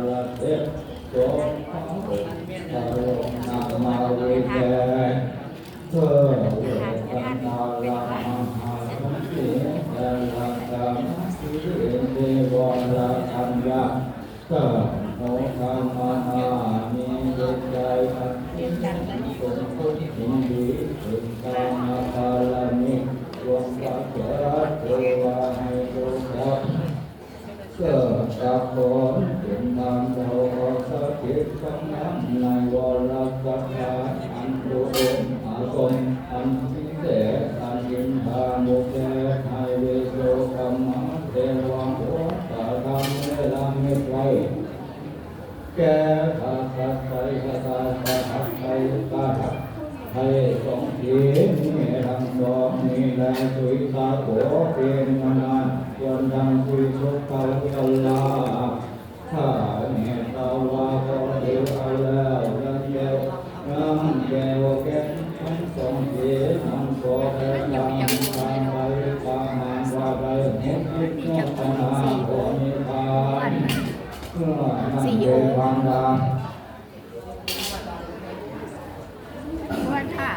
ລະເສດ ໂສພະໂອ ຕະໂລນາມາວິເສ ເທວະກັນທາລະມະຫາເສດຖີ ແລະລາຊາມະທີ ເທວະລາຊານຍາ ສະໂມຄາມະຫາເສດຖີ ໃນວິໄສອັນເປັນສົມບູນດີ ເປັນກາມະບາລະມີ ລວມກະເກີດ ເທວະໃຫ້ໂລກະ ເກີດກັບຄົນເປັນທາງເຈົ້າອອກສະຖິດສະຫງົບໃນວໍລະສະຖານອັນອຸດົມອາສົມ ອັນພິເສດ ອັນອິນທານຸເສດ ໃຫ້ວິສຸກະມະເທວະໂອສະຖະເນລະມິດໄວ້ ແກ່ຂ້າສັດໄຊຍະຕາ ສະຫັດໄຊຍະຕາ ໃຫ້ສົມຈິດທັງສອງນີ້ແລ ສຸລິຕາໂກ ເປນມະນາ ສ່ວນທັງສີ່ສຸດເທົ່າເວລາ ຖ້າເມດຕາວ່າຂໍຖືເອົາແລ້ວ ຍັງແກ້ວ ຍັງແກ້ວແກ່ນທັງສອງເຂດ ມັນກໍແກ່ນທາງໄປ ປະມານວ່າໄດ້ຫົກສິບໂຍຊະນາ ກໍມີທາງ ເພື່ອນັ້ນເດ ທາງດານ ວັດທ່າ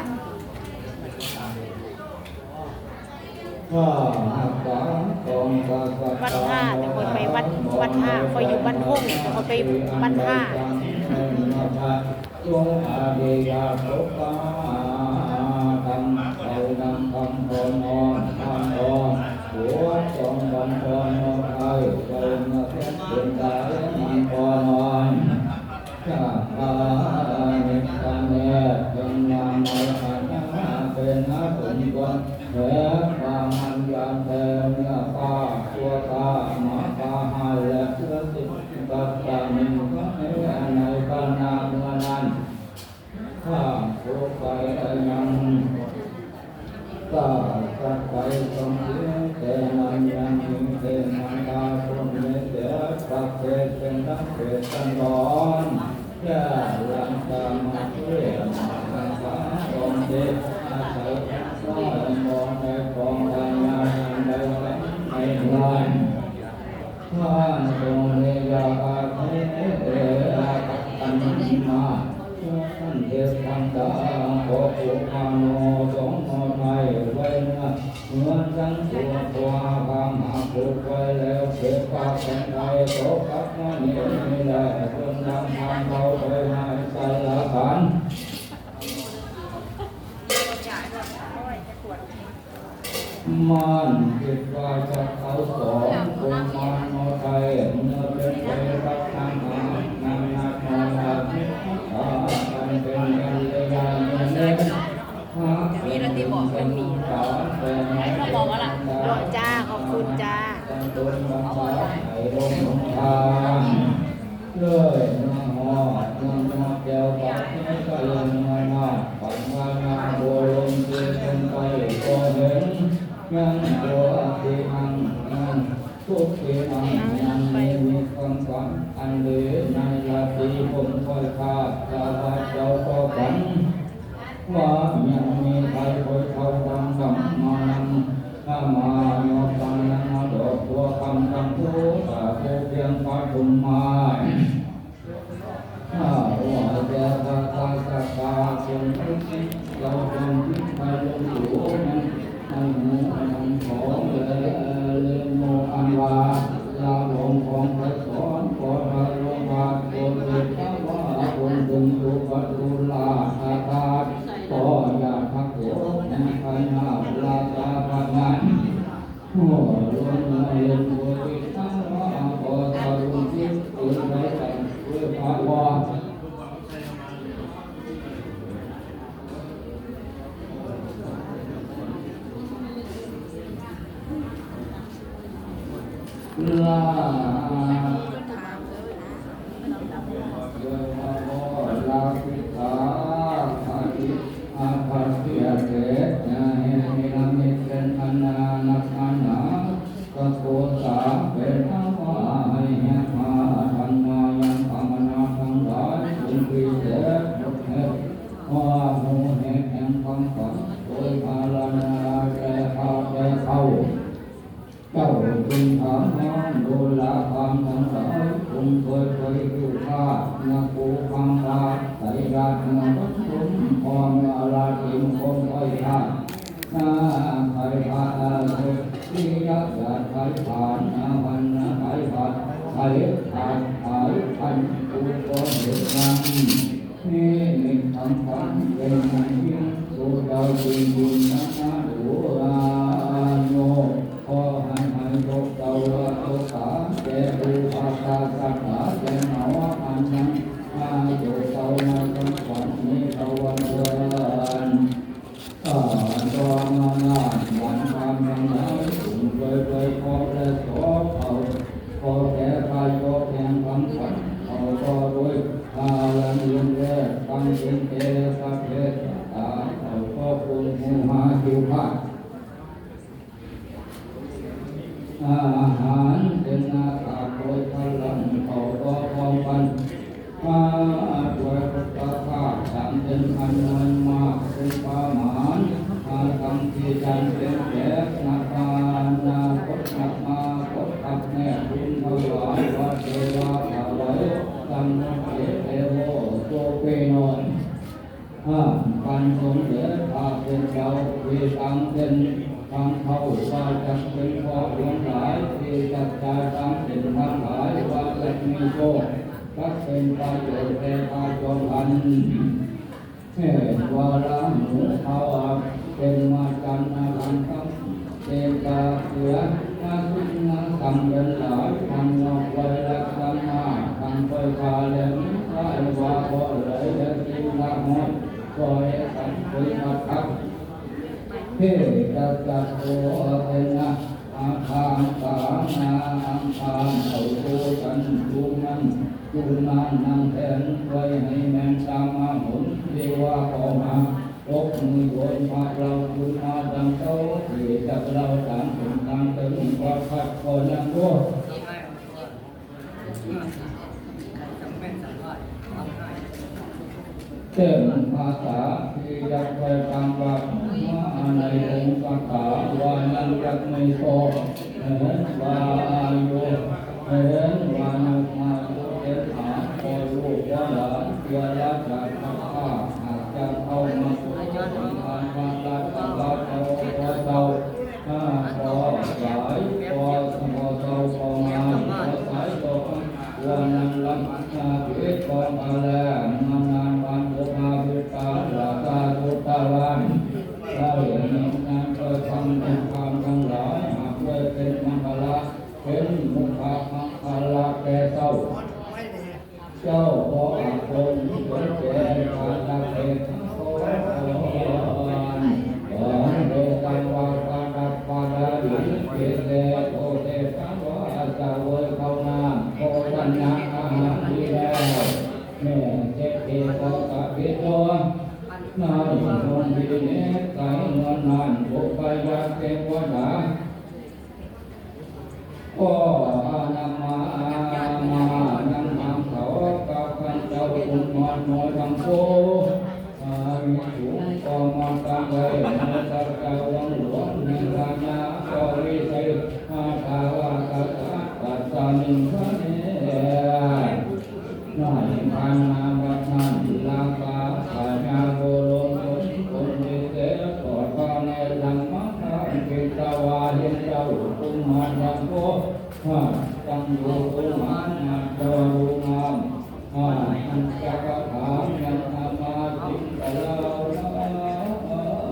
ວັດທ່າ ແຕ່ຂ້ອຍໄປວັດ ວັດທ່າ ຂ້ອຍຢູ່ບ້ານທົ່ງ ແຕ່ຂ້ອຍໄປວັດທ່າ ສະບາຍ ເປັນຕາເນຕະເນດ ເປັນຍາມໃນອານາ ເປັນອາສົມຄວນ ແລະ ປະມານຍາມແຕ່ເມື່ອປາຕົວຕາມາປະຫານ ແລະ ເພື່ອສິປັດຕານິງໃນຂະນະເມື່ອນັ້ນ ຂ້າມໂຂງໄປຍັງ ກະສັດໄປສອງເທື່ອ ແຕ່ມັນຍັງມີເທວະມາຕາຄົນເມດເສດ ປະເພດເປັນດັງເປດສັນດອນ ແລະ ລັງກາມາເທວະມາຕາຂອງເທວະອາໄສ ບໍ່ໄດ້ຂອງພະຍາອັນໃດໃນນັ້ນ ພະສົງເນຍາເທວະອັນມາ ເທວັນດາ ຂໍຜູ້ພາໂນສົງມອບໃຫ້ໄວ້ເມືອ ເມືອທັງຕົວ ເພາະວ່າພາມາຜູກໄວ້ແລ້ວ ເສດພາກແຫ່ງໃດຕົກກັບມະນີນີ້ແລ ເພິ່ນນຳທາງເຂົາໄປໃຫ້ສາລະການ ມັນຄິດວ່າຈະເອົາສອງຄົນມາເນາະໄທ ເມື່ອເປັນໄປກັບນາງອານານານານາ ອັນເປັນກັນລະຍານມິດ ມີລະຕິບອກ ເປັນມີ ເຂົາບອກວ່າລະ ເນາະ ຈ້າ ຂອບຄຸນຈ້າ ເລີຍມາຮອດເມືອງນອກແກ້ວ ປາກເຊກະເລີນມານາດ ປັນມານາໂບລົມທີ່ເປັນໄປ ກໍເຫັນຍັງຕົວທີ່ນັ່ງນັ້ນ ທຸກທີ່ນັ່ງຍັງມີຄວາມຝັນອັນດີ ໃນລາຕີຜົນຄ່ອຍຄາດ ຂ້າພະເຈົ້າກໍຝັນ ວ່າຍັງມີໄທຄົນເຖົ້າດຳໆມານຳ ມາຍອບຕັງນຳມາດອກຕົວຄຳດຳໂພ ຕາໂພພຽງປະທຸມມາ ຖ້າວ່າແຕ່ພະຕາສະກາ ເປັນເຈົ້າເປັນໄທລົງໂຕ ໃນ ໃນໝູ່ອັນຂອງແລ ເລໂມອັນວ່າ ລາວອງຂອງໄພສອນ ກໍທະລຸບາດ ໂກເສດຕະວາ ຄົນເປັນຕຸປະຕູລາຊະຕາ ກໍຢາກພັກໂອນໃນຄະນະລາຊາພະນານ ໂອ້ ລົງມາເຫັນໂກເສດຕະວາ ກໍສະດຸ້ງຄິດເປັນໄປຕາມເວທາວາ ລາ ລາສິກຂາ ອາຄາເສດ ເຫດເນລະມິດເປັນອັນນານັກອານາ ກະໂກສາເປນອາວາໃຫ້ແຮມມາທັງມາຍັງອາມະນາທັງຫຼາຍ ສຸນພິເສດ ເຮັດ ວ່າຮູ້ເຫດແຫ່ງຄວາມຝັນ ໂດຍພາລະນາແກ່ຂ້າແກ່ເຂົາ ເຈົ້າຈຶ່ງຖາມມາດູລາຄຳທັງຫຼາຍ ຜູ້ ເປີດເຜີຍຢູ່ພາດນະໂກຄຳພາດ ໄຕລາດນະວັດທຸມ ຄວາມອາລາດເຕັມຄວາມໄພພາດ ນາໄພພາດອາສຸດ ວິຍະຍາດໄພພາດ ນາພັນນາໄພພາດ ໄພພາດ ໄພພັນ ຜູ້ກໍເຮັດນຳ ນິມິດຄຳຂວັນ ເປັນອັນຍິ່ງ ສູ່ເຈົ້າຈຶ່ງບຸນນຳມາດູອາໂຍ ຂໍໃຫ້ໃຫ້ໂຊກເຈົ້າລາໂຊກາ ແກ່ຜູ້ພາກາສັດທາ ແກ່ເຮົາອັນຍັງ ອາໂສເຈົ້າມາຄຳຂວັນນີ້ເທົ່າວັນເທີນ ເອີ ຕໍ່ມານານວັນຄຳທັງຫຼາຍ ຈົ່ງເຄີຍເຄີຍຂອບແລະຂໍເຂົາ ຂໍແກ່ພາໂຍກແຫ່ງຄຳຂວັນ ເຂົາກໍໂດຍພາລັງລຸນແລ ຕັ້ງເປັນແກ່ສະເພດຕາ ເຂົາກໍຄົນຮູ້ຫາຢູ່ພາດ ອາຫານເປັນນາຄາໂດຍພະລັງ ເຂົາກໍພ້ອມພັນ ມາດ້ວຍພຸດທະພາບ ສັງເປັນອັນນວນມາກ ເປັນປະມານ ອາສັງທີ່ຈັນເປັນແກນາຄານາຄົດນາມາຄົດ ອັບແນບບຸນຖວາຍ ວັດເທວາຖວາຍ ສັງເກເທໂວ ໂສເປໂນ ອາ ປັນສົມເດັດພະເປັນເຈົ້າ ທີ່ຕັ້ງເປັນທາງເຂົ້າ ວ່າຈັກເປັນຂອງຫຼວງຫຼາຍ ທີ່ຈັກຈ່າຍຕາມເປັນທາງຫຼາຍ ວ່າຈັກມີໂຊກ ຈັກເປັນປະໂຫຍດແກ່ພະຈົມພັນ ເທວະລາຫູເຂົາ ເປັນມາຈັນນະລັນຕັງ ເດກາເສືອ ມາສຸນນະສັງເປັນຫຼາຍ ທັງນອກໄວລັດສັງມາ ທັງໄຟຟ້າແລະມີສາຍວ່າບໍ່ເລີຍ ແລະສິ່ງລະຫອຍ ກໍເຮັດສັນເຄີຍມາທັກ ເພດຈັດຈັດໂຕເປັນນະ ອາຄານຕານາອັງຄານ ເຂົ້າສູ່ກັນຈຸມັນຈຸມານນຳແທນ ຊ່ວຍໃຫ້ແມ່ນຕາມມາຫົນ ເທວາເຂົ້າມາ ຕົບມືໂຢນພະເຫຼົ່າບຸນມາດັ່ງເກົ່າ ທີ່ຈັກເລົ່າຕາມເປັນຕາມເຖິງ ກໍຄັດກໍຍັງໂຕ ເຕັມພາສາທີ່ຈັກໄປຕາມວັດ ມາໃນອົງກະຖາ ວ່າຍັງຈັກມີໂຕ ເຫັນວ່າອາຍຸ ເຫັນວ່ານັກມາທຸເຫັນຫາ ກໍລູກກໍຫຼານ ເພື່ອລາຈາດພັດພາກ ຫາກຈະເຂົ້າມາສຸກສົນທານ ວ່າລາຊະບາເຈົ້າ ກໍເຈົ້າ ກໍສາຍ ກໍ ກໍເຈົ້າ ກໍມາ ກໍສາຍ ກໍ ວ່ານັ້ນລຳ ອາທິດກໍມາແລ ມານາມວັນບຸພາວິຕາ ລາຊາສຸດຕາລານ ໄດ້ນຳນາງເກີດທັງເປັນຄວາມທັງຫຼາຍ ຫາກເກີດເປັນມັງຄະລະ ເປັນມຸຂະມັງຄະລະແກ່ເຈົ້າ ເຈົ້າກໍອາຄົນເກີດແກ່ການລັກເລກຂອງ ຂອງເດຊະນາວ່າ ປະດັບປະດາດີ ເກເສໂຕເດຊະວາ ສະເຫວີຍເຂົ້ານ້ຳໂພຊະນາອາຫານດີແລ້ວ ແມ່ເສດຖີກໍປະພິດໂຕ ໃນຫົງພິນິດໃສເມືອງນັ້ນ ບຸບພະຍາເທວະດາ ກໍອານາມາ ມານຳທາງເຂົາກັບທ່ານເຈົ້າຄຸນມານນ້ອຍທັງໂຄ ອາມີສູງກໍມາຕັ້ງໄວ້ໃນພະເຈົ້າວັງຫຼວງ ໃນລານາກໍວິໄສ ອາທາວາຕະສະ ປັດສະມິງຄະເນ ໃນພັນນາວັດນັ້ນ ລາຄາພະຍາໂຄລົມຄົນ ຄົນວິເສດ ກໍພະເນຕນຳມາທາງ ເປັນຕາວາເຫັນເຈົ້າກຸມານທັງໂຄ ທັງຢູ່ກຸມານນັ້ນກໍຮູ້ງາມ ອັນຈັກກະຖາຍັງນຳມາສິງກະລາວ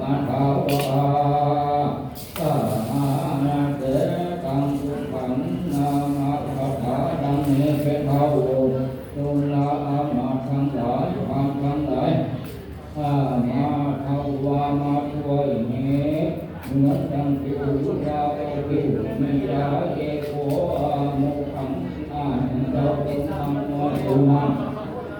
ນາທາວາ ສະມານະເສຕັງ ປຸບພັງນາມະຄາຖາ ດັ່ງນີ້ເປັນເທົ່າ ຊົນລະອາມາດທັງຫຼາຍ ພານທັງຫຼາຍ ອາມາເທົ່າວ່າມາຊ່ວຍເນ ເໝືອນດັ່ງທີ່ຮູ້ວ່າເອົາຜິວມີຢາເອໂກອາມຸຂັງ ອາແຫ່ງເຈົ້າເປັນທຳນ້ອຍຜູ້ນັ້ນ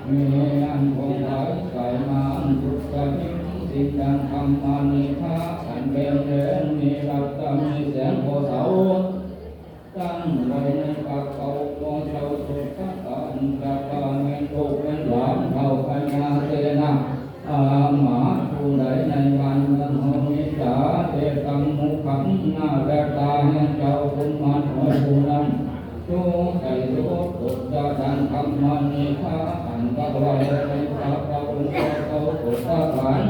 ມີອັນຂອງຫຼາຍໃສມາອັນສຸດສະເຫັນ ສິ່ງດັ່ງຄຳມານິທາ ອັນເປັນແດນມີລັດຕະມີແສງບໍ່ເຊົາ ຕັ້ງໄວ້ໃນກະເປົາຂອງເຈົ້າສຸດສະການ ຈັກວ່າແມ່ນລູກແມ່ນຫຼານເຖົ້າພະຍາເສນາ ອາມາດຜູ້ໃດໃນບ້ານເມືອງເຮົາມີຈາ ເອຕັງມຸຂັງ ໜ້າແລະຕາແຫ່ງເຈົ້າຄຸນມານນ້ອຍຜູ້ນັ້ນ ສຸໄສໂສຕຸດຈະດາ ທຳມະນິທາ ອັນຖວາຍໃນພະພຸດທະເຈົ້າທຸກປະການ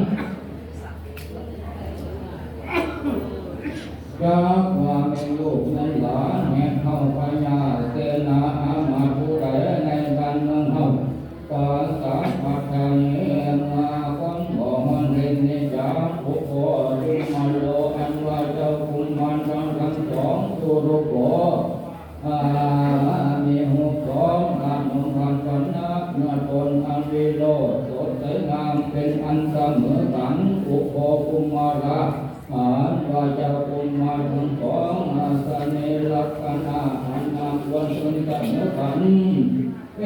ຈັກວ່າແມ່ນລູກແມ່ນຫຼານ ແມ່ເຖົ້າພະຍາເສນາອາມາດຜູ້ໃດໃນບ້ານເມືອງເຮົາ ກາສາພັດທະເນມາຄົນບໍ່ຮອນເຫັນນິຈາ ອຸໂພ ກຸມາໂລ ອັນວ່າເຈົ້າກຸມານທັງສອງ ສຸລຸໂກ ອາ ມີຮູບສອງ ອານຸພັນວະນະ ເນື້ອຕົນອັນວິໂລດສົດໃສງາມ ເປັນອັນສະເໝີກັນ ອຸໂພ ກຸມາລະ ອັນວ່າເຈົ້າກຸມານທັງສອງ ອາສະເນລັກຂະນະ ອັນງາມຄວນເພິ່ນສະເໝີກັນ ເອ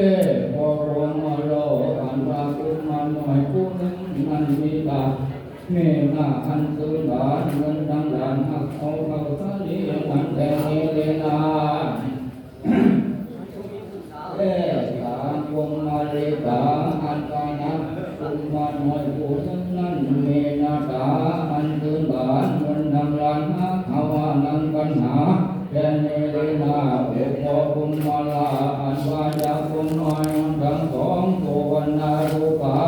ໂພ ໂລມະໂລ ອັນວ່າກຸມານນ້ອຍຜູ້ໜຶ່ງນັ້ນມີດາບ ເມນາອັນຊື່ບານ ເງິນດັ່ງຫຼານຮັກເອົາເຂົ້າສາລີ ອັນແທ້ນີ້ເລນາ ເອສາ ກຸມາລິກາ ອັນວ່ານັກກຸມານນ້ອຍຜູ້ໜຶ່ງນັ້ນ ເມນາດາ ອັນຊື່ບານ ເງິນດັ່ງຫຼານຮັກເອົານຳກັນຫາ ແຕ່ນີ້ເລນາ ໂອໂຄ ກຸມາລາ ອັນວ່າຈາກກຸມານທັງສອງ ສຸວັນນະຮູປາ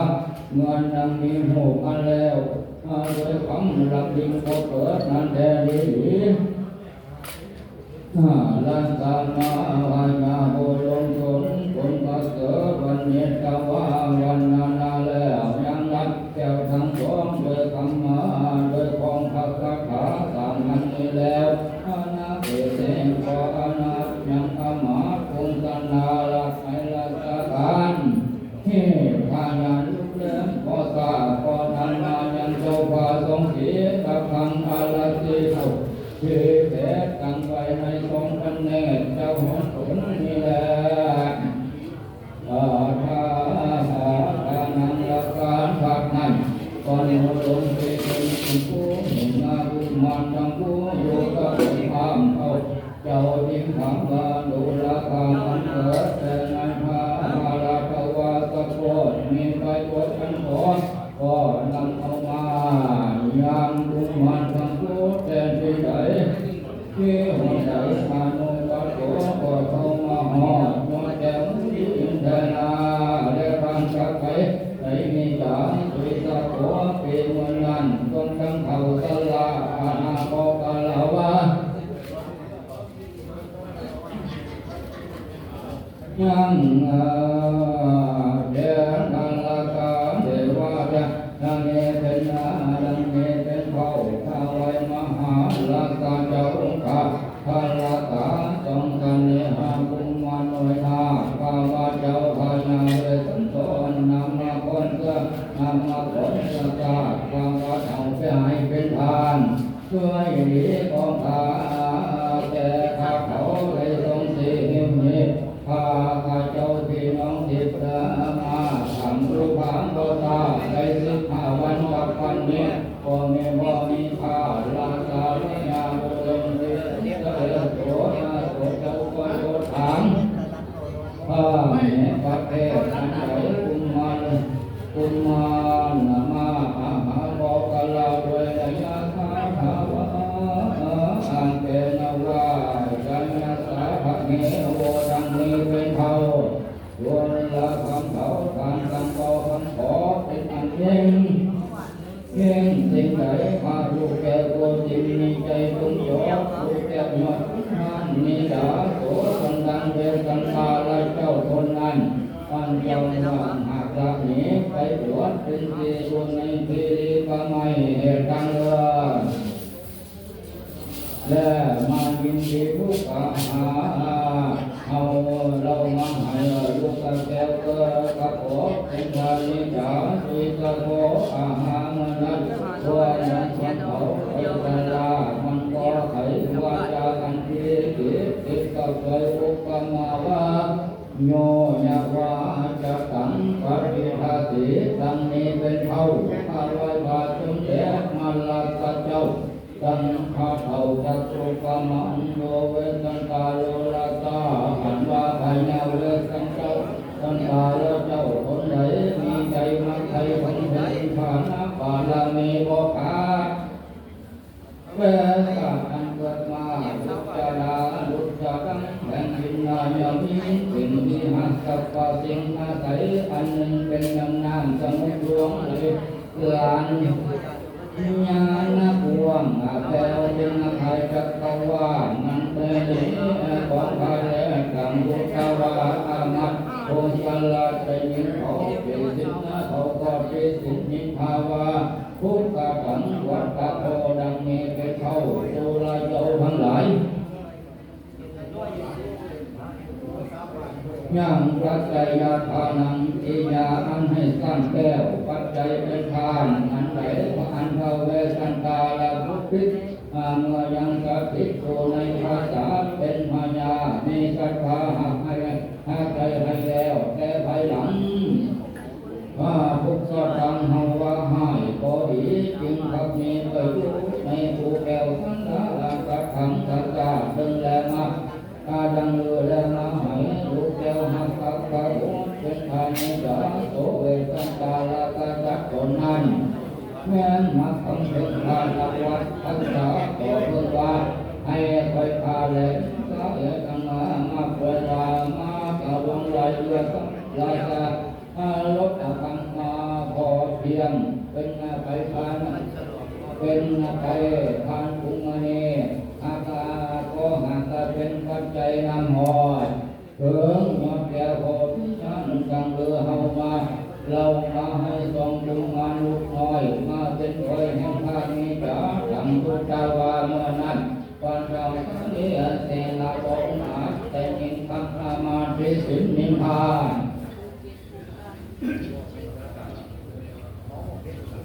ເງິນດັ່ງມີຮູບມາແລ້ວ ມາດ້ວຍຄຳລຳລິງບໍ່ເກີດນັ້ນແທ້ດີ ອາ ລັດສະມາວາຍາໂບລົງຊົນ ຄົນປະເສີດວັນເນດຕະວາວັນນະນາແລ້ວ ຍັງລັດແກ້ວທັງສອງດ້ວຍຄຳມາ ດ້ວຍຂອງພັກຄາຖາສາມອັນນີ້ແລ້ວ ອານາເຂດເອງກໍອານາຍັງອາມາດຄົງສະນາລັດໃນລາຊະການ ເທພະຍານລຸກເລີ່ມກໍ່ສ້າກໍ່ທັນມາຍັງໂຊພາຊົງສີ ກັບທັງອາລາສີເຂົາ ທີ່ແບກຕັ້ງໄວ້ໃນສອງພັນແນດ ເຈົ້າຮອດຜົນນີ້ແລະ ອາທາທານັງລະການພັກນັ້ນ ກໍໂນດົມເປເປັນຜູ້ເຫັນມາບຸມມານທັງຜູ້ຢູ່ກັບພາມເຂົາ ເຈົ້າຈຶ່ງຖາມວ່າ ດູລະຄາມັນເກີດແຕ່ໃນພະລາຊະວາສະໂກດ ມີໄປບົດອັນຂອ ກໍນຳເອົາມາຍັງກຸມານທັງໂຄດແຕ່ທີ່ໃດ ທີ່ຫົວໃຈມະນຸປະໂຕ ກໍເຂົ້າມາຮອດ ຍອດແກ້ວມຸນີອິນທະນາ ແລະຜ່ານຈາກໄປໃນນິຈານສຸລິຕະໂກ ປີເມື່ອນັ້ນ ເພິ່ນຈັ່ງເຂົ້າສາລາ ອານາກໍກະລາວວ່າ ຍັງ ເອີ ເດນາລະກາເດວາຈະນະເນເປັນນາ ດັ່ງນີ້ເປັນເຜົ່າ ຖວາຍມະຫາລາຊາເຈົ້າ ຂ້າພະລາຊາ ຊົງສະເໜຫາກຸມານນ້ອຍນາ ຂ້າພະເຈົ້າພະຍາເວສັນຊອນ ນາມະຄອນເສືອ ນາມະຄອນສະຕາ ຂ້າພະເຈົ້າຈະໃຫ້ເປັນທານ ເພື່ອໃຫ້ດີຂອງຂ້າແກ່ຂ້າເຂົາໄດ້ຊົງຊິຫິວຮີບ ຂ້າພະເຈົ້າພີ່ນ້ອງທີ່ເພື່ອມາທຳລູກພາມບໍ່ຕາໄດ້ສິບຫ້າວັນກັບວັນນີ້ ກໍແມ່ນບໍ່ມີພະລາຊາລະຍາບຸລົງເສດເດໂຕນາໂສເຈົ້າກໍໂປດຖາມ ພະເມປະເທດອັນໃດກຸມານ ກຸມານນະມາອາຫາກໍກະລາດ້ວຍໄລຍະຄາຖາວ່າ ອັນເປນນະວາຈະຍະສາພະເມໂວ ດັ່ງນີ້ເປັນເທົ່າ ສ່ວນລະຄຳເຂົາທ່ານຕັ້ງຕໍ່ຄຳຂໍເປັນອັນຍິ່ງ ເຫັນສິ່ງໃດ ພະລູກແກ້ວໂກຕິນມີໃຈຈົງຈອກ ລູກແກ້ວຍອດຂຸນທານນິດາໂສ ສັນດານເວສັນຕາລະເຈົ້າຄົນນັ້ນ ອັນເຈົ້ານຳຫາກລະໜີໄປບວດເປັນສິກຂາຢູ່ໃນທີ່ລີກາໄມເຫດການເລີຍ ແລະມາຍິນດີຜູ້ກະຫາ ເຮົາເລົ່າມາໃຫ້ລູກກະແກ້ວເກີດກະໂປເປັນທານິຈາ ສຸຍຕະໂກອາຫາມະນັດ ຕົວນັ້ນມັນເຂົາໄປຕະລາ ມັນກໍໄຂວາຈາອັນທີ່ຕິດຕິດກັບໄປອຸປະມາວ່າ ໂຍຍະວາຈະຕັງປະຕິທາສີ ດັ່ງນີ້ເປັນເທົ່າ ຂ້າໄຫວ້ພະສົມເດັດມະລາຊະເຈົ້າ ດັ່ງຂ້າເຖົ້າຈັກລຸກະມັນໂຍເວສັນຕາໂລລາຊາ ອັນວ່າພະຍາເວສັນເຈົ້າ ສັນຕາລະເຈົ້າຄົນໃດ ມີໃຈມັກໃຜຂອງເພິ່ນ ພານະບາລະມີບໍ່ຂາດ ເວສາອັນເກີດມາ ລຸດຈະລາ ລຸດຈະລັງ ແຜ່ນດິນລາຍາມີ ເປັນວິຫັດສະໂກ ວ່າສິ່ງອາໄສອັນໜຶ່ງເປັນດັ່ງນ້ຳສະໝຸດຫຼວງໄຫຼເກືອນ ຍານກວ້າງແຜ່ວເປັນອາຄານຈັກກະວານ ມັນເປັນຂອງຂ້າແລະກັງ ບຸດທະວາອາມັດ ໂພຊະລາດໄດ້ຍິນເຂົາຕິສິນ ເຂົາກໍຕິສິນນິນທາວ່າ ທຸກຂະຕັງວັດຕະໂພ ດັ່ງນີ້ເປັນເທົ່າ ດູລະເຈົ້າທັງຫຼາຍ ຍັງປັດໄຈຍະທານັງ ອີຍາອັນໃຫ້ສ້າງແກ້ວ ປັດໄຈເປັນທານ ອັນໃດ ອັນທ້າວເວສສັນຕາລະບຸດພິດ ເມື່ອຍັງສະຖິດຢູ່ໃນປາສາດ ເປັນພະຍາ ມີສັດທາຮັກໃຫ້ ຮັກໃຈໃຫ້ແລ້ວ ແຕ່ພາຍຫຼັງ ພາທຸກສະຕັງເຮົາວ່າຮ້າຍກໍດີ ຈຶ່ງພັກມີໄປຢູ່ໃນພູແກ້ວສັນລະລະ ສັດທັງສັດຈາດເບິ່ງແລມາ ອາ ດັ່ງລືແລມາໃຫ້ ລູກແກ້ວຮັກກັບພະບຸດເປັນທານິດາ ໂສເວສສັນຕາລະກະສັດຕົນນັ້ນ ແມ່ນມັກຄຳເພິ່ງພານະວັດທັກສະ ກໍເພິ່ງວ່າ ໃຫ້ຂ້ອຍຂ້າແລະສາຍທັງມາ ມາເປີດຕາມາກະວັງລາຍເລືອດລາຍຕາ ອາລົດອາກັງມາພໍພຽງ ເປັນໄປຜ່ານ ເປັນໄປຜ່ານກຸງມະນີ ຫາກກໍຫາກເປັນປັດໄຈນຳຮອດ ເຖິງຍອດແກ້ວໂພທິຍານ ຈັ່ງລືເຮົາມາເລົ່າມາໃຫ້ສອງລຸງມານຸດນ້ອຍ ມາເປັນຂ້ອຍແຫ່ງພາກນີ້ຈາກທັງພຸດທະວາເມື່ອນັ້ນ ປານເຈົ້າສາລີເສນາພອງອາດໄດ້ຍິນຄຳອາມາດຕິສິນນິນທາ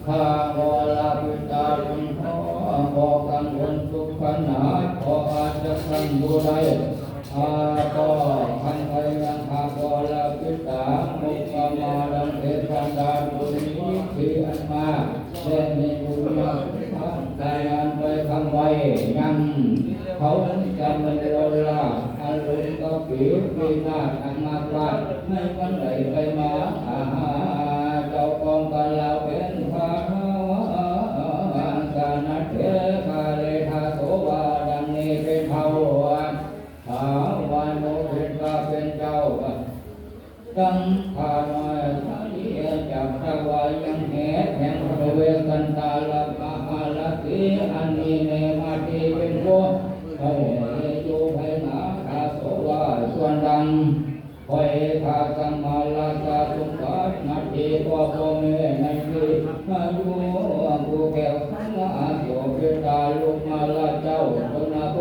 ຂ້າກໍລະປິດຕາລົງ ຂໍ ຂໍກັງວົນທຸກບັນຫາ ຂໍອາດຈະກັງບໍ່ໄດ້ ຂ້າກໍຄັນໄຄຍັງ ຂ້າກໍລະປິດຕາ ມຸກກະມາລັງເທສັນດານ ບຸນມີທີ່ອັນມາ ແລະມີບຸນຍາຄຸນທານ ກາຍງານໄວ້ຄຳໄວ້ ຍັງເຂົາຈຳເວລາ ອາລົມກະປີ ວິນາດອະມາດວາດ ໃນວັນໃດໄປມາ ອາຫາ ເຈົ້າຂອງກາລາເປັນພະສານະເທກາເລທາໂສວາ ດັ່ງນີ້ເປັນເທົ່າ ທ້າວວາໂນເປັນພະເປັນເຈົ້າ ຕັ້ງຂ້ານ້ອຍສາລີ ຈາກຖວາຍຍັງແຫດແຫ່ງພະເວສສັນຕາລະມະຫາລາຊີ ອັນມີແມ່ມາທີ່ເປັນໂພ ໃຫ້ຢູ່ໃຜນາ ທາໂສວາ ສ່ວນດັ່ງ ຂ້ອຍຂ້າສັງມາລາຊາສົມບັດ ໜ້າທີ່ພໍ່ພໍ່ແມ່ໃນທີ່ມາຢູ່ ຜູ້ແກ້ວສາລາໂສເພຕາ ລູກມາລາເຈົ້າ ຄົນນະໂພ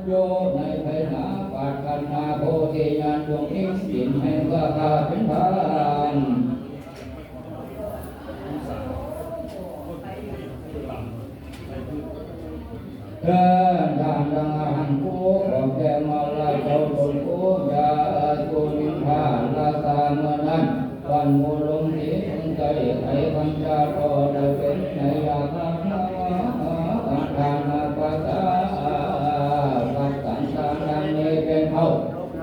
ໂຍໃນໄພນາ ປາດຄັນນາໂພທິຍານ ດວງອິງສິນແຫ່ງເພື່ອຂ້າເປັນທານ ເອີ ທ່ານດັ່ງອາຫັນໂກ ຂອບແກ່ມາລາເຈົ້າຕົນໂກ ຢາສຸນິນທາລາຊາເມື່ອນັ້ນ ວັນໂມລົມສີສົງໄຊ ໄຂຄຳຈາກໍໄດ້ເປັນໃນຍາມາທານາປະຊາ ປັດສັງສານດັ່ງນີ້ເປັນເທົ່າ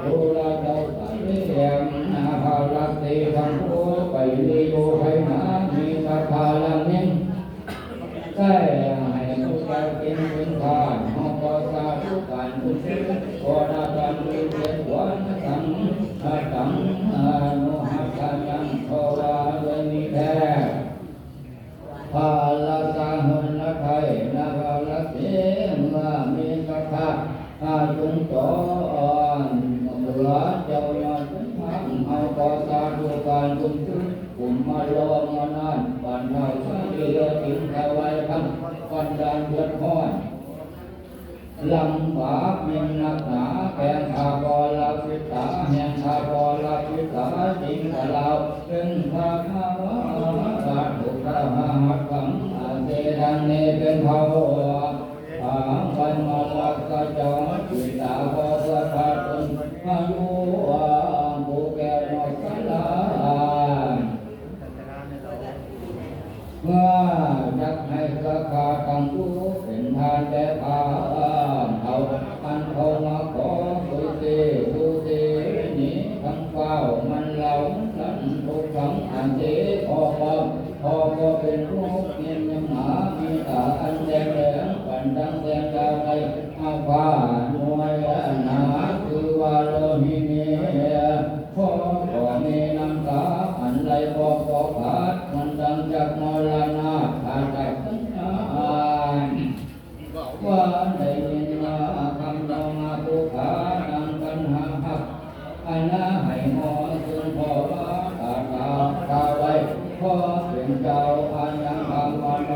ໂອລາເຈົ້າສາເລມ ນາພາລັກສີທັງໂຄ ໄປລີໂຍໄພນາ ມີສັດທາລຳຍິງ ໃຊ້ໃຫ້ຜູ້ເຈົ້າກິນເປັນທານ ເຮົາກໍສາທຸການບຸນເສດ ຂໍນາທານບຸນເສດ ຄວນສັງ ອາຕັງ ອານຸຮັກກາຍັງ ເພາະວ່າເລີຍມີແທ້ ພາລະຊາຫົນລະໄທ ນາພາລະເສ ເມື່ອມີສັດທາ ອາ ຈຸງຈອນ ເມື່ອເຈົ້າຍອດເປັນທາງ ເຮົາກໍສາທຸການບຸນຄື ກຸມມາລອມມານານ ປານເທົ່າສາລີ ຈຶ່ງຖວາຍຄຳ ບັນດານເດືອດຮ້ອນ ລຳບາກຍິ່ງນັກໜາ ແກ່ຂ້າກໍລະປິດຕາ ແຫ່ງຂ້າກໍລະປິດຕາ ຈຶ່ງກະລາວເປັນພາຄາວາ ສາທຸກາຮັກຄຳ ອາເສ ດັ່ງນີ້ເປັນເທົ່າ ທາງໄວມາລັກສະເຈົ້າ ປິດຕາຂໍເພື່ອພາຕົນ ພາຍຸ ຜູ້ແກ່ນອກສາລາ ເມື່ອຈັກໃຫ້ສາຂາຕັ້ງຢູ່ເປັນທານແກ່ຂ້າເຖົ້າ ອັນເຂົາມາຂໍສຸສີ ສຸສີນີ້ທັງຟ້າວ ມັນເລົ່ານັ້ນທຸກທັງອັນເສ ຂໍຄວາມ ຂໍບໍ່ເປັນທຸກ ຍິນຍຳໜາ ມີຕາອັນແດງແດງ ປັນດັ່ງແສງດາວໃນ ອາພານວຍນາ ຄືວ່າໂລຫິນີ ຂໍຂອບ ມີນ້ຳຕາອັນໄຫຼບໍ່ພໍຂາດ ມັນດັງຈາກມໍລະນາດ ຂາດຈາກສັນຍານ ວ່າໄດ້ຍິນວ່າຄຳນ້ອງອາຜູ້ຂາ ນາງກັນຫາຮັກ ອັນນາໃຫ້ຮອດເຊິ່ງພໍ່ວ່າຕາຕາຕາໄວ້ ຂໍເປັນເຈົ້າອາຍັງຄຳມະໂນ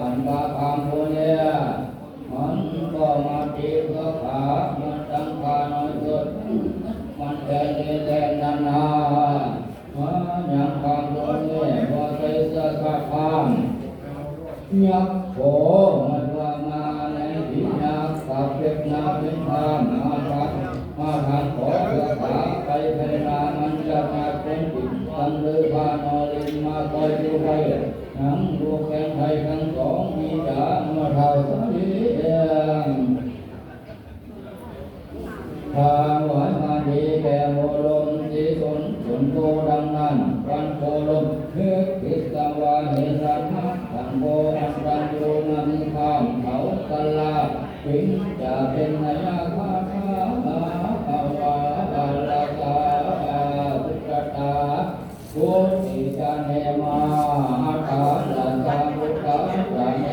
ອັນວ່າຄຳຜູ້ເນຍ ມັນກໍມາຕີເພື່ອຂ້າ ເມື່ອຕັ້ງຂ້ານ້ອຍເກີດ ມັນແຕ່ນີ້ແຕ່ນານາ ມາຍັງຄຳຜູ້ເນຍ ບໍ່ໃສ່ເສື້ອຂາດພານ ຍັກໂພມັນວ່າມາໃນທີ່ຍັກ ກັບເປັກນາເປັນພານ ມາທາງ ມາທາງຂໍເພື່ອຂ້າ ໄປໄພໜ້າມັນຈະຍາກເປັນປິດ ຕັ້ງຫຼືພານອລິນມາຄອຍຢູ່ໄວ້ ຫຍັງລູກແຂນໄທທັງສອງ ມີຈາເມື່ອເຖົ້າສາລີເອງ ຖວາຍມາດີແກ່ໂຄດົມສີຊົນ ສົນໂທດັ່ງນັ້ນ ວັນໂຄດົມ ເຮັດຜິດສະວາເຫລະນະ ທັງໂຄອັນຕັນຢູ່ນຳຂ້າມເຂົາກະລາ ຈຶ່ງຈະເປັນໄນຍະຄາຖາ ວ່າລະກາ ພຸດທະຕາ ພຸດຕິກາເນມະ ອັດຕາລະສະພຸດທະສະເນ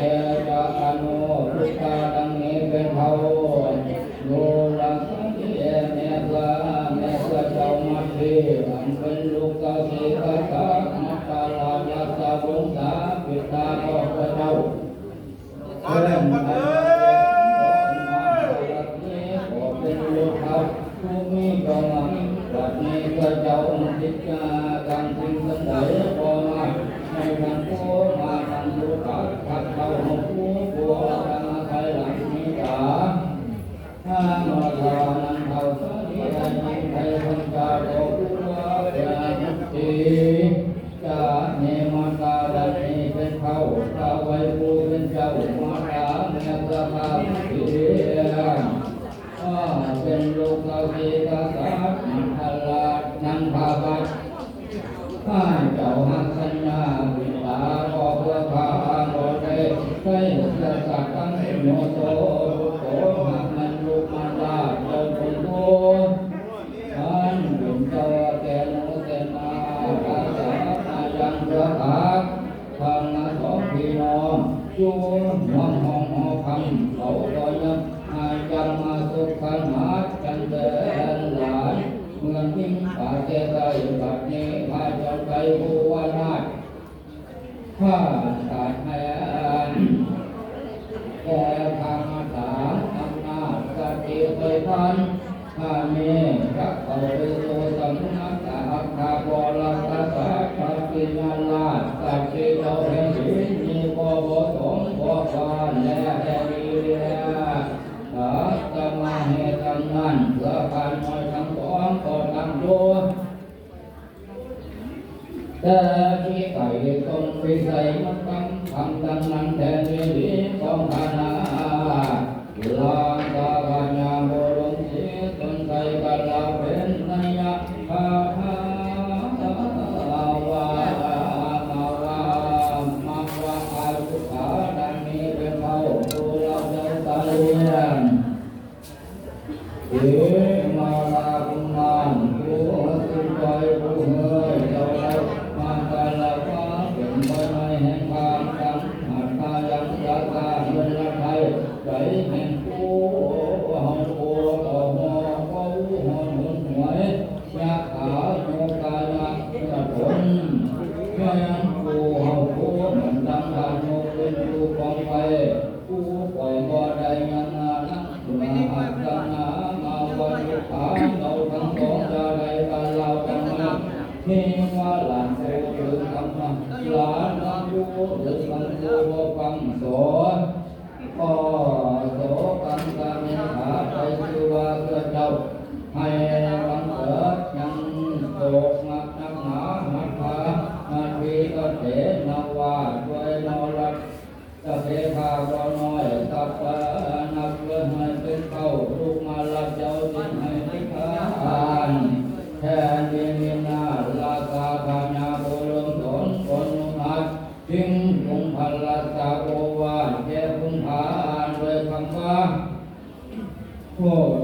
ຈະອະນຸ ພຸດທະດັງນີ້ເປັນເທົ່າ ໂຍລະສະເນ ແມ່ເພື່ອ ແມ່ເພື່ອເຈົ້າມັດທີ ອັນເປັນລູກເຕົ້າສີກະສັດ ມັດຕະລາຊະວົງສາ ປິດຕາຂອງພະເຈົ້າ ເອີຍ ມາເດີ ກໍເປັນລູກເຂົາ ຜູ້ມີກໍມາ ບັດນີ້ພະເຈົ້າຕິດຈາກັນສິ່ງທັງຫຼາຍ ກໍມາໃນທາງໂກ ມາທາງໂລກາ ທັກເຂົ້າຫົວຜູ້ ຜູ້ອອກມາພາຍຫຼັງນີ້ກາ ທາງມາທານັງເຂົ້າສາລີ ໃຫ້ໄດ້ໄດ້ພັນຈາ ກໍຜູ້ວ່າແກ່ທີ່ ຈາເນມະຕາວັນນີ້ເປັນເຂົາ ພະໄວຜູ້ເປັນເຈົ້າມາຕາແມ່ເພື່ອພາເສຍ ເປັນລູກເຕົ້າສີກະສັດ ມັນທະລາດ ນັນທະວັດ ພະເຈົ້າຮັກສັນຍາ ວິດຕາກໍເພື່ອພາບໍ່ໄດ້ ໄດ້ເສຍສັດທັງໂຍໂສ ໂຕຮັກແມ່ນລູກມາລາດ ເຈົ້າເປັນຜູ້ ອັນເປັນເຈົ້າແກ່ໜູເສນາ ພາສາມາຍັງເພື່ອພາ ພານະສອງພີ່ນ້ອງ ຢູ່ເມືອງຫ້ອງຫໍຄຳ ເຂົາກໍຍັງມາຢາມມາສຸກສະໜານກັນແສນຫຼາຍ ເມືອງຫິງປາເສໄຊ ບັດນີ້ພະເຈົ້າໄຊພູວະນາດ ພາສາດແທນ ແຕ່ທາງມາຕາອຳນາດສະຕິໄພພັນ ພາເມ ຈັກເຂົ້າໄປສູ່ສຳນັກອັກຄະວໍລະກະສັດພະປິຍະລາດ ສັກສີເຈົ້າແຜ່ນດິນ ມີບໍ່ປະສົງບໍ່ຄວນແລແລລີເລ ອາດຕະມາເຮັດຕຳນານ ເພື່ອຂ້ານ້ອຍທັງສອງກໍຕັ້ງຢູ່ ແຕ່ທີ່ໄກສົມວິໄສມາຕັ້ງຄຳດຳນັ້ນແທນອີ່ຫຼີຂອງຂ້ານ້າ ລາຊາພະຍາໂຄດົມສີຊົນໄຊກະລາເປັນໄນຍະຄາຖາ ວ່າມາວ່າ ມາວ່າອາຍຸຂາ ດັ່ງນີ້ເປັນເທົ່າ ໂຕລະເຈົ້າຕາລຽນ ເອມາລາກຸມານ ຜູ້ເຊິ່ງໄປຜູ້ເຮີຍ ເຈົ້າໄດ້ມາກາລະວະ ເປັນພະໃນແຫ່ງຄວາມສັງ ຫັດທາຍັງສະຕາເງິນລະໄທ ໃຈແຫ່ງຜູ້ເຮົາຜູ້ກໍຮອດ ກໍຮູ້ຮອດຫົນຫວຍ ຍະຖາໂຍກາຍະເມື່ອຕົນ ແມ່ນຜູ້ເຮົາຜູ້ມັນດັງທານໂຍກເປັນຜູ້ກອງໄຟ ຜູ້ປ່ອຍບໍ່ໄດ້ຍັງນານ ເມື່ອຮັກກັນນາມາວັດທຸກຂາ ເຈົ້າທັງສອງຈະໄດ້ກັນລາວກັນມາ ເທວະຫຼານຜູ້ຖືກຳມາ ຫຼານນຳຜູ້ຖືກຳຜູ້ບໍ່ຟັງສອນ ກໍໂສກັນຕະເມທາໄປຊື່ວ່າເພື່ອເຈົ້າ ໃຫ້ບັງເກີດຍັງໂສກໜັກໜາ ມັດພາມາທີກະເສນະວາ ດ້ວຍມອລະ ສະເພທາກໍນ້ອຍ ສັບປະນະເພື່ອໃຫ້ເປັນເຂົ້າ ລູກມາລະເຈົ້າຈຶ່ງໃຫ້ເປັນທານ ແທນທີ່ມີນາລາຊາພະຍາໂຄດົມສົນ ຄົນນຸຮັດ ຈຶ່ງຈົ່ງພະລາຊາໂອວາດແກ່ຄຸນພານດ້ວຍຄຳວ່າ ພວກ